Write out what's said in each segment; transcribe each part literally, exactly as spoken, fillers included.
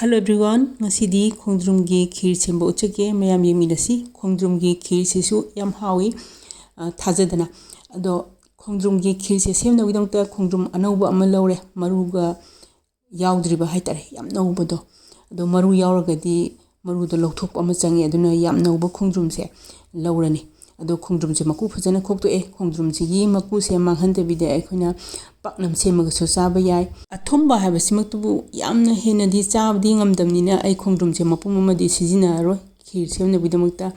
Hello everyone, ꯉꯁꯤꯗꯤ ꯈꯣꯡꯗ꯭ꯔꯨꯝꯒꯤ ꯈꯤꯔ ꯁꯦꯝꯕ ꯎꯠꯆꯒꯦ꯫ ꯃꯌꯥꯝ ꯌꯦꯡꯃꯤꯟꯅꯁꯤ꯫ ꯈꯣꯡꯗ꯭ꯔꯨꯝꯒꯤ ꯈꯤꯔꯁꯤꯁꯨ ꯌꯥꯝ ꯍꯥꯎꯏ, ꯑ, ꯊꯥꯖꯗꯅ꯫ ꯑꯗꯣ ꯈꯣꯡꯗ꯭ꯔꯨꯝꯒꯤ ꯈꯤꯔꯁꯦ ꯁꯦꯝꯅꯕꯒꯤꯗꯃꯛꯇ ꯈꯣꯡꯗ꯭ꯔꯨꯝ ꯑꯅꯧꯕ ꯑꯃ ꯂꯧꯔꯦ, ꯃꯔꯨꯒ ꯌꯥꯎꯗ꯭ꯔꯤꯕ ꯍꯥꯏꯇꯥꯔꯦ, ꯌꯥꯝ ꯅꯧꯕꯗꯣ꯫ ꯑꯗꯣ ꯃꯔꯨ ꯌꯥꯎꯔꯒꯗꯤ ꯃꯔꯨꯗꯣ ꯂꯧꯊꯣꯛꯄ ꯑꯃ ꯆꯪꯉꯦ, ꯑꯗꯨꯅ ꯌꯥꯝ ꯅꯧꯕ ꯈꯣꯡꯗ꯭ꯔꯨꯝꯁꯦ ꯂꯧꯔꯅꯤ꯫ ꯑꯗꯣ ꯈꯣꯡꯗ꯭ꯔꯨꯝꯁꯦ ꯃꯀꯨ ꯐꯖꯅ ꯈꯣꯛꯇꯣꯛꯑꯦ꯫ ꯈꯣꯡꯗ꯭ꯔꯨꯝꯁꯤꯒꯤ ꯃꯀꯨꯁꯦ ꯃꯥꯡꯍꯟꯗꯕꯤꯗ ꯑꯩꯈꯣꯏꯅ ꯄꯥꯛꯅꯝ ꯁꯦꯝꯃꯒꯁꯨ ꯆꯥꯕ ꯌꯥꯏ꯫ ꯑꯊꯨꯝꯕ ꯍꯥꯏꯕꯁꯤꯃꯛꯇꯕꯨ ꯌꯥꯝꯅ ꯍꯦꯟꯅꯗꯤ ꯆꯥꯕꯗꯤ ꯉꯝꯗꯕꯅꯤꯅ ꯑꯩ ꯈꯣꯡꯗ꯭ꯔꯨꯝꯁꯦ ꯃꯄꯨꯝ ꯑꯃꯗꯤ ꯁꯤꯖꯤꯟꯅꯔꯔꯣꯏ ꯈꯤꯔ ꯁꯦꯝꯅꯕꯒꯤꯗꯃꯛꯇ꯫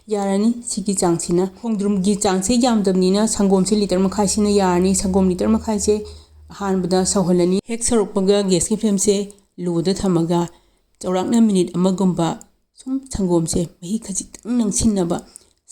ꯌꯥꯔꯅꯤ ꯁꯤꯒꯤ ꯆꯥꯡꯁꯤꯅ꯫ ꯈꯣꯡꯗ꯭ꯔꯨꯝꯒꯤ ꯆꯥꯡꯁꯦ ꯌꯥꯝꯗꯕꯅꯤꯅ ꯁꯪꯒꯣꯝꯁꯦ ꯂꯤꯇꯔ ꯃꯈꯥꯏꯁꯤꯅ ꯌꯥꯔꯅꯤ꯫ ꯁꯪꯒꯣꯝ ꯂꯤꯇꯔ ꯃꯈꯥꯏꯁꯦ ꯑꯍꯥꯟꯕꯗ ꯁꯧꯍꯜꯂꯅꯤ꯫ ꯍꯦꯛ ꯁꯧꯔꯛꯄꯒ ꯒ꯭ꯌꯥꯁꯀꯤ ꯐ꯭ꯂꯦꯝꯁꯦ ꯂꯣꯗ ꯊꯝꯃꯒ ꯆꯥꯎꯔꯥꯛꯅ ꯃꯤꯅꯤꯠ ꯑꯃꯒꯨꯝꯕ ꯁꯨꯝ ꯁꯪꯒꯣꯝꯁꯦ ꯃꯍꯤ ꯈꯖꯤꯛꯇꯪ ꯅꯪꯁꯤꯟꯅꯕ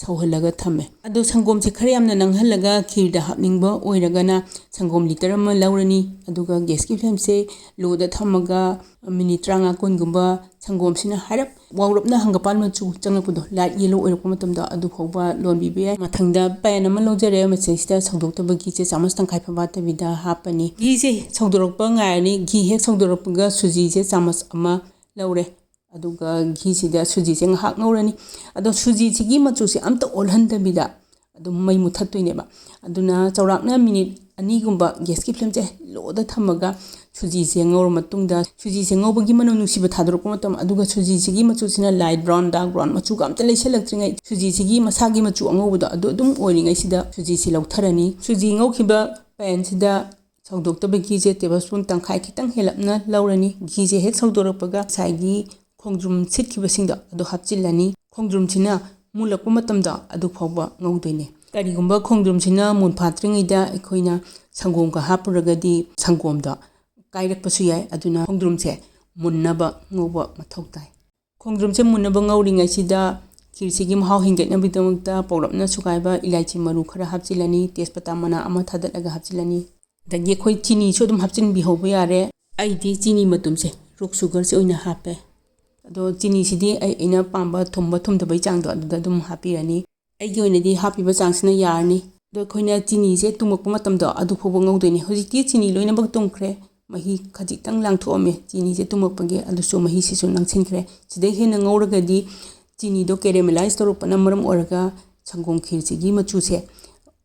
ꯁꯧꯍꯜꯂꯒ ꯊꯝꯃꯦ꯫ ꯑꯗꯣ ꯁꯪꯒꯣꯝꯁꯦ ꯈꯔ ꯌꯥꯝꯅ ꯅꯪꯍꯜꯂꯒ ꯈꯤꯔꯗ ꯍꯥꯞꯅꯤꯡꯕ ꯑꯣꯏꯔꯒꯅ ꯁꯪꯒꯣꯝ ꯂꯤꯇꯔ ꯑꯃ ꯂꯧꯔꯅꯤ, ꯑꯗꯨꯒ ꯒ꯭ꯌꯥꯁꯀꯤ ꯐ꯭ꯂꯦꯝꯁꯦ ꯂꯣꯗ ꯊꯝꯃꯒ ꯃꯤꯅꯤꯠ ꯇꯔꯥꯃꯉꯥ ꯀꯨꯟꯒꯨꯝꯕ ꯁꯪꯒꯣꯝꯁꯤꯅ ꯍꯥꯏꯔꯞ ꯋꯥꯎꯔꯞꯅ ꯍꯪꯒꯄꯥꯟ ꯃꯆꯨ ꯆꯪꯂꯛꯄꯗꯣ, ꯂꯥꯏꯠ ꯌꯦꯂꯣ ꯑꯣꯏꯔꯛꯄ ꯃꯇꯝꯗ ꯑꯗꯨ ꯐꯥꯎꯕ ꯂꯣꯟꯕꯤꯕ ꯌꯥꯏ꯫ ꯃꯊꯪꯗ ꯄꯦꯟ ꯑꯃ ꯂꯧꯖꯔꯦ, ꯃꯁꯤꯗꯩꯁꯤꯗ ꯁꯧꯗꯣꯛꯇꯕ ꯘꯤꯁꯦ ꯆꯥꯃꯁ ꯇꯪꯈꯥꯏ ꯐꯥꯎꯕ ꯋꯥꯠꯇꯕꯤꯗ ꯍꯥꯞꯄꯅꯤ꯫ ꯘꯤꯁꯦ ꯁꯧꯗꯣꯔꯛꯄ ꯉꯥꯏꯔꯅꯤ꯫ ꯘꯤ ꯍꯦꯛ ꯁꯧꯗꯣꯔꯛꯄꯒ ꯁꯨꯖꯤꯁꯦ ꯆꯥꯃꯁ ꯑꯃ ꯂꯧꯔꯦ꯫ ꯑꯗꯨꯒ ꯘꯤꯁꯤꯗ ꯁꯨꯖꯤꯁꯦ ꯉꯥꯏꯍꯥꯛ ꯉꯧꯔꯅꯤ꯫ ꯑꯗꯣ ꯁꯨꯖꯤꯁꯤꯒꯤ ꯃꯆꯨꯁꯦ ꯑꯝꯇ ꯑꯣꯜꯍꯟꯗꯕꯤꯗ ꯑꯗꯨꯝ ꯃꯩ ꯃꯨꯊꯠꯇꯣꯏꯅꯦꯕ꯫ ꯑꯗꯨꯅ ꯆꯥꯎꯔꯥꯛꯅ ꯃꯤꯅꯤꯠ ꯑꯅꯤꯒꯨꯝꯕ ꯒ꯭ꯌꯥꯁꯀꯤ ꯐ꯭ꯂꯦꯝꯁꯦ ꯂꯣꯗ ꯊꯝꯃꯒ ꯁꯨꯖꯤꯁꯦ ꯉꯧꯔ ꯃꯇꯨꯡꯗ, ꯁꯨꯖꯤꯁꯦ ꯉꯧꯕꯒꯤ ꯃꯅꯝ ꯅꯨꯡꯁꯤꯕ ꯊꯥꯗꯣꯔꯛꯄ ꯃꯇꯝ, ꯑꯗꯨꯒ ꯁꯨꯖꯤꯁꯤꯒꯤ ꯃꯆꯨꯁꯤꯅ ꯂꯥꯏꯠ ꯕ꯭ꯔꯥꯎꯟ, ꯗꯥꯔꯛ ꯕ꯭ꯔꯥꯎꯟ ꯃꯆꯨꯒ ꯑꯝꯇ ꯂꯩꯁꯜꯂꯛꯇ꯭ꯔꯤꯉꯩ, ꯁꯨꯖꯤꯁꯤꯒꯤ ꯃꯁꯥꯒꯤ ꯃꯆꯨ ꯑꯉꯧꯕꯗꯣ ꯑꯗꯨ ꯑꯗꯨꯝ ꯑꯣꯏꯔꯤꯉꯩꯁꯤꯗ ꯁꯨꯖꯤꯁꯤ ꯂꯧꯊꯔꯅꯤ꯫ ꯁꯨꯖꯤ ꯉꯧꯈꯤꯕ ꯄꯦꯟꯁꯤꯗ ꯁꯧꯗꯣꯛꯇꯕ ꯘꯤꯁꯦ ꯇꯦꯕꯜ ꯁ꯭ꯄꯨꯟ ꯇꯪꯈꯥꯏ ꯈꯤꯇꯪ ꯍꯦꯜꯂꯞꯅ ꯂꯧꯔꯅꯤ꯫ ꯘꯤꯁꯦ ꯍꯦꯛ ꯁꯧꯗꯣꯔꯛꯄꯒ ꯉꯁꯥꯏꯒꯤ ꯈꯣꯡꯗ꯭ꯔꯨꯝ ꯁꯤꯠꯈꯤꯕꯁꯤꯡꯗꯣ ꯑꯗꯨ ꯍꯥꯞꯆꯤꯜꯂꯅꯤ꯫ ꯈꯣꯡꯗ꯭ꯔꯨꯝꯁꯤꯅ ꯃꯨꯜꯂꯛꯄ ꯃꯇꯝꯗꯣ ꯑꯗꯨ ꯐꯥꯎꯕ ꯉꯧꯗꯣꯏꯅꯦ꯫ ꯀꯔꯤꯒꯨꯝꯕ ꯈꯣꯡꯗ꯭ꯔꯨꯝꯁꯤꯅ ꯃꯨꯟ ꯐꯥꯠꯇ꯭ꯔꯤꯉꯩꯗ ꯑꯩꯈꯣꯏꯅ ꯁꯪꯒꯣꯝꯒ ꯍꯥꯞꯄꯨꯔꯒꯗꯤ ꯁꯪꯒꯣꯝꯗꯣ ꯀꯥꯏꯔꯛꯄꯁꯨ ꯌꯥꯏ꯫ ꯑꯗꯨꯅ ꯈꯣꯡꯗ꯭ꯔꯨꯝꯁꯦ ꯃꯨꯟꯅꯕ ꯉꯧꯕ ꯃꯊꯧ ꯇꯥꯏ꯫ ꯈꯣꯡꯗ꯭ꯔꯨꯝꯁꯦ ꯃꯨꯟꯅꯕ ꯉꯧꯔꯤꯉꯩꯁꯤꯗ ꯈꯤꯔꯁꯤꯒꯤ ꯃꯍꯥꯎ ꯍꯦꯟꯒꯠꯅꯕꯒꯤꯗꯃꯛꯇ ꯄꯧꯔꯞꯅ ꯁꯨꯒꯥꯏꯕ ꯏꯂꯥꯏꯆꯤ ꯃꯔꯨ ꯈꯔ ꯍꯥꯞꯆꯤꯜꯂꯅꯤ, ꯇꯦꯖꯄꯇꯥ ꯃꯅꯥ ꯑꯃ ꯊꯥꯗꯠꯂꯒ ꯍꯥꯞꯆꯤꯜꯂꯅꯤ꯫ ꯑꯗꯒꯤ ꯑꯩꯈꯣꯏ ꯆꯤꯅꯤꯁꯨ ꯑꯗꯨꯝ ꯍꯥꯞꯆꯤꯟꯕꯤꯍꯧꯕ ꯌꯥꯔꯦ꯫ ꯑꯩꯗꯤ ꯆꯤꯅꯤ ꯃꯇꯨꯝꯁꯦ ꯔꯣꯛ ꯁꯨꯒꯔꯁꯦ ꯑꯣꯏꯅ ꯍꯥꯞꯄꯦ꯫ ꯑꯗꯣ ꯆꯤꯅꯤꯁꯤꯗꯤ ꯑꯩ, ꯑꯩꯅ ꯄꯥꯝꯕ ꯊꯨꯝꯕ ꯊꯨꯝꯗꯕꯩ ꯆꯥꯡꯗꯣ ꯑꯗꯨꯗ ꯑꯗꯨꯝ ꯍꯥꯞꯄꯤꯔꯅꯤ꯫ ꯑꯩꯒꯤ ꯑꯣꯏꯅꯗꯤ ꯍꯥꯞꯄꯤꯕ ꯆꯥꯡꯁꯤꯅ ꯌꯥꯔꯅꯤ꯫ ꯑꯗꯣ ꯑꯩꯈꯣꯏꯅ ꯆꯤꯅꯤꯁꯦ ꯇꯨꯝꯃꯛꯄ ꯃꯇꯝꯗꯣ ꯑꯗꯨ ꯐꯥꯎꯕ ꯉꯧꯗꯣꯏꯅꯤ꯫ ꯍꯧꯖꯤꯛꯇꯤ ꯆꯤꯅꯤ ꯂꯣꯏꯅꯃꯛ ꯇꯨꯝꯈ꯭ꯔꯦ꯫ ꯃꯍꯤ ꯈꯖꯤꯛꯇꯪ ꯂꯥꯡꯊꯣꯛꯑꯝꯃꯦ ꯆꯤꯅꯤꯁꯦ ꯇꯨꯝꯃꯛꯄꯒꯤ, ꯑꯗꯨꯁꯨ ꯃꯍꯤꯁꯤꯁꯨ ꯅꯪꯁꯤꯟꯈ꯭ꯔꯦ꯫ ꯁꯤꯗꯩ ꯍꯦꯟꯅ ꯉꯧꯔꯒꯗꯤ ꯆꯤꯅꯤꯗꯣ caramelize ꯇꯧꯔꯛꯄꯅ ꯃꯔꯝ ꯑꯣꯏꯔꯒ ꯁꯪꯒꯣꯝ ꯈꯤꯔꯁꯤꯒꯤ ꯃꯆꯨꯁꯦ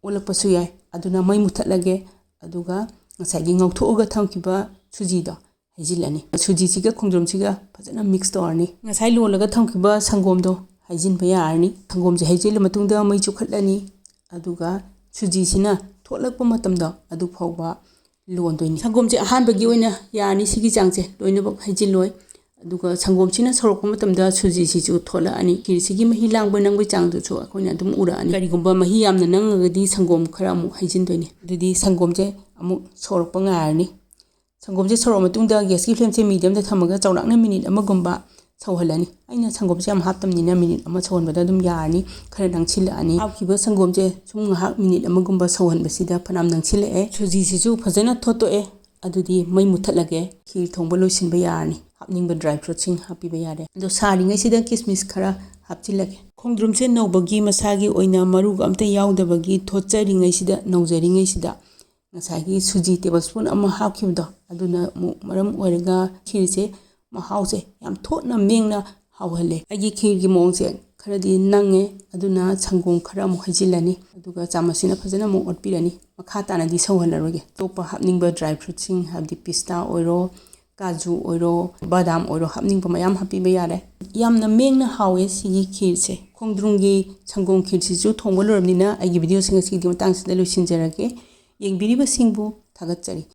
ꯑꯣꯜꯂꯛꯄꯁꯨ ꯌꯥꯏ꯫ ꯑꯗꯨꯅ ꯃꯩ ꯃꯨꯊꯠꯂꯒꯦ꯫ ꯑꯗꯨꯒ ꯉꯁꯥꯏꯒꯤ ꯉꯧꯊꯣꯛꯑꯒ ꯊꯝꯈꯤꯕ ꯁꯨꯖꯤꯗꯣ ꯍꯩꯖꯤꯜꯂꯅꯤ꯫ ꯁꯨꯖꯤꯁꯤꯒ ꯈꯣꯡꯗ꯭ꯔꯨꯝꯁꯤꯒ ꯐꯖꯅ mix ꯇꯧꯔꯅꯤ꯫ ꯉꯁꯥꯏ ꯂꯣꯜꯂꯒ ꯊꯝꯈꯤꯕ ꯁꯪꯒꯣꯝꯗꯣ ꯍꯩꯖꯤꯟꯕ ꯌꯥꯔꯅꯤ꯫ ꯁꯪꯒꯣꯝꯁꯦ ꯍꯩꯖꯤꯜꯂ ꯃꯇꯨꯡꯗ ꯃꯩ ꯆꯨꯈꯠꯂꯅꯤ꯫ ꯑꯗꯨꯒ ꯁꯨꯖꯤꯁꯤꯅ ꯊꯣꯠꯂꯛꯄ ꯃꯇꯝꯗꯣ ꯑꯗꯨ ꯐꯥꯎꯕ ꯂꯣꯟꯗꯣꯏꯅꯤ꯫ ꯁꯪꯒꯣꯝꯁꯦ ꯑꯍꯥꯟꯕꯒꯤ ꯑꯣꯏꯅ ꯌꯥꯔꯅꯤ꯫ ꯁꯤꯒꯤ ꯆꯥꯡꯁꯦ ꯂꯣꯏꯅꯃꯛ ꯍꯩꯖꯤꯜꯂꯣꯏ꯫ ꯑꯗꯨꯒ ꯁꯪꯒꯣꯝꯁꯤꯅ ꯁꯧꯔꯛꯄ ꯃꯇꯝꯗ ꯁꯨꯖꯤꯁꯤꯁꯨ ꯊꯣꯠꯂꯛꯑꯅꯤ꯫ ꯈꯤꯔꯁꯤꯒꯤ ꯃꯍꯤ ꯂꯥꯡꯕ ꯅꯪꯕꯒꯤ ꯆꯥꯡꯗꯨꯁꯨ ꯑꯩꯈꯣꯏꯅ ꯑꯗꯨꯝ ꯎꯔꯛꯑꯅꯤ꯫ ꯀꯔꯤꯒꯨꯝꯕ ꯃꯍꯤ ꯌꯥꯝꯅ ꯅꯪꯉꯒꯗꯤ ꯁꯪꯒꯣꯝ ꯈꯔ ꯑꯃꯨꯛ ꯍꯩꯖꯤꯟꯗꯣꯏꯅꯤ꯫ ꯑꯗꯨꯗꯤ ꯁꯪꯒꯣꯝꯁꯦ ꯑꯃꯨꯛ ꯁꯧꯔꯛꯄ ꯉꯥꯏꯔꯅꯤ꯫ ꯁꯪꯒꯣꯝꯁꯦ ꯁꯧꯔꯛꯑ ꯃꯇꯨꯡꯗ gasꯀꯤ flameꯁꯦ mediumꯗ ꯊꯝꯃꯒ ꯆꯥꯎꯔꯥꯛꯅ minute ꯑꯃꯒꯨꯝꯕ ꯁꯧꯍꯜꯂꯅꯤ꯫ ꯑꯩꯅ ꯁꯪꯒꯣꯝꯁꯦ ꯌꯥꯝ ꯍꯥꯞꯇꯕꯅꯤꯅ minute ꯑꯃ ꯁꯧꯍꯟꯕꯗ ꯑꯗꯨꯝ ꯌꯥꯔꯅꯤ꯫ ꯈꯔ ꯅꯪꯁꯤꯜꯂꯛꯑꯅꯤ꯫ ꯍꯥꯞꯈꯤꯕ ꯁꯪꯒꯣꯝꯁꯦ ꯁꯨꯝ ꯉꯥꯏꯍꯥꯛ minute ꯑꯃꯒꯨꯝꯕ ꯁꯧꯍꯟꯕꯁꯤꯗ ꯐꯅꯌꯥꯝ ꯅꯪꯁꯤꯜꯂꯛꯑꯦ꯫ ꯁꯨꯖꯤꯁꯤꯁꯨ ꯐꯖꯅ ꯊꯣꯠꯇꯣꯛꯑꯦ꯫ ꯑꯗꯨꯗꯤ ꯃꯩ ꯃꯨꯊꯠꯂꯒꯦ꯫ ꯈꯤꯔ ꯊꯣꯡꯕ ꯂꯣꯏꯁꯤꯟꯕ ꯌꯥꯔꯅꯤ꯫ ꯍꯥꯞꯅꯤꯡꯕ dry fruitꯁꯤꯡ ꯍꯥꯞꯄꯤꯕ ꯌꯥꯔꯦ꯫ ꯑꯗꯣ ꯁꯥꯔꯤꯉꯩꯁꯤꯗ ꯀꯤꯁꯃꯤꯁ ꯈꯔ ꯍꯥꯞꯆꯤꯜꯂꯒꯦ꯫ ꯈꯣꯡꯗ꯭ꯔꯨꯝꯁꯦ ꯅꯧꯕꯒꯤ ꯃꯁꯥꯒꯤ ꯑꯣꯏꯅ ꯃꯔꯨꯒ ꯑꯝꯇ ꯌꯥꯎꯗꯕꯒꯤ ꯊꯣꯠꯆꯔꯤꯉꯩꯁꯤꯗ, ꯅꯧꯖꯔꯤꯉꯩꯁꯤꯗ ꯉꯁꯥꯏꯒꯤ ꯁꯨꯖꯤ tablespoon ꯑꯃ ꯍꯥꯞꯈꯤꯕꯗꯣ ꯑꯗꯨꯅ ꯑꯃꯨꯛ ꯃꯔꯝ ꯑꯣꯏꯔꯒ ꯈꯤꯔꯁꯦ ꯃꯍꯥꯎꯁꯦ ꯌꯥꯝ ꯊꯣꯠꯅ ꯃꯦꯡꯅ ꯍꯥꯎꯍꯜꯂꯦ꯫ ꯑꯩꯒꯤ ꯈꯤꯔꯒꯤ ꯃꯑꯣꯡꯁꯦ ꯈꯔꯗꯤ ꯅꯪꯉꯦ, ꯑꯗꯨꯅ ꯁꯪꯒꯣꯝ ꯈꯔ ꯑꯃꯨꯛ ꯍꯩꯖꯤꯜꯂꯅꯤ꯫ ꯑꯗꯨꯒ ꯆꯥꯃꯁꯁꯤꯅ ꯐꯖꯅ ꯑꯃꯨꯛ ꯑꯣꯠꯄꯤꯔꯅꯤ꯫ ꯃꯈꯥ ꯇꯥꯅꯗꯤ ꯁꯧꯍꯜꯂꯔꯣꯏꯒꯦ꯫ ꯑꯇꯣꯞꯄ ꯍꯥꯞꯅꯤꯡꯕ dry fruitꯁꯤꯡ, ꯍꯥꯏꯕꯗꯤ ꯄꯤꯁꯇꯥ ꯑꯣꯏꯔꯣ, ꯀꯥꯖꯨ ꯑꯣꯏꯔꯣ, ꯕꯗꯥꯝ ꯑꯣꯏꯔꯣ, ꯍꯥꯞꯅꯤꯡꯕ ꯃꯌꯥꯝ ꯍꯥꯞꯄꯤꯕ ꯌꯥꯔꯦ꯫ ꯌꯥꯝꯅ ꯃꯦꯡꯅ ꯍꯥꯎꯋꯦ ꯁꯤꯒꯤ ꯈꯤꯔꯁꯦ꯫ ꯈꯣꯡꯗ꯭ꯔꯨꯝꯒꯤ ꯁꯪꯒꯣꯝ ꯈꯤꯔꯁꯤꯁꯨ ꯊꯣꯡꯕ ꯂꯣꯏꯔꯕꯅꯤꯅ ꯑꯩꯒꯤ videoꯁꯤꯡ ꯑꯁꯤꯒꯤꯗꯤ ꯃꯇꯥꯡꯁꯤꯗ ꯂꯣꯏꯁꯤꯟꯖꯔꯒꯦ꯫ ꯌꯦꯡꯕꯤꯔꯤꯕꯁꯤꯡꯕꯨ ꯊꯥꯒꯠꯆꯔꯤ꯫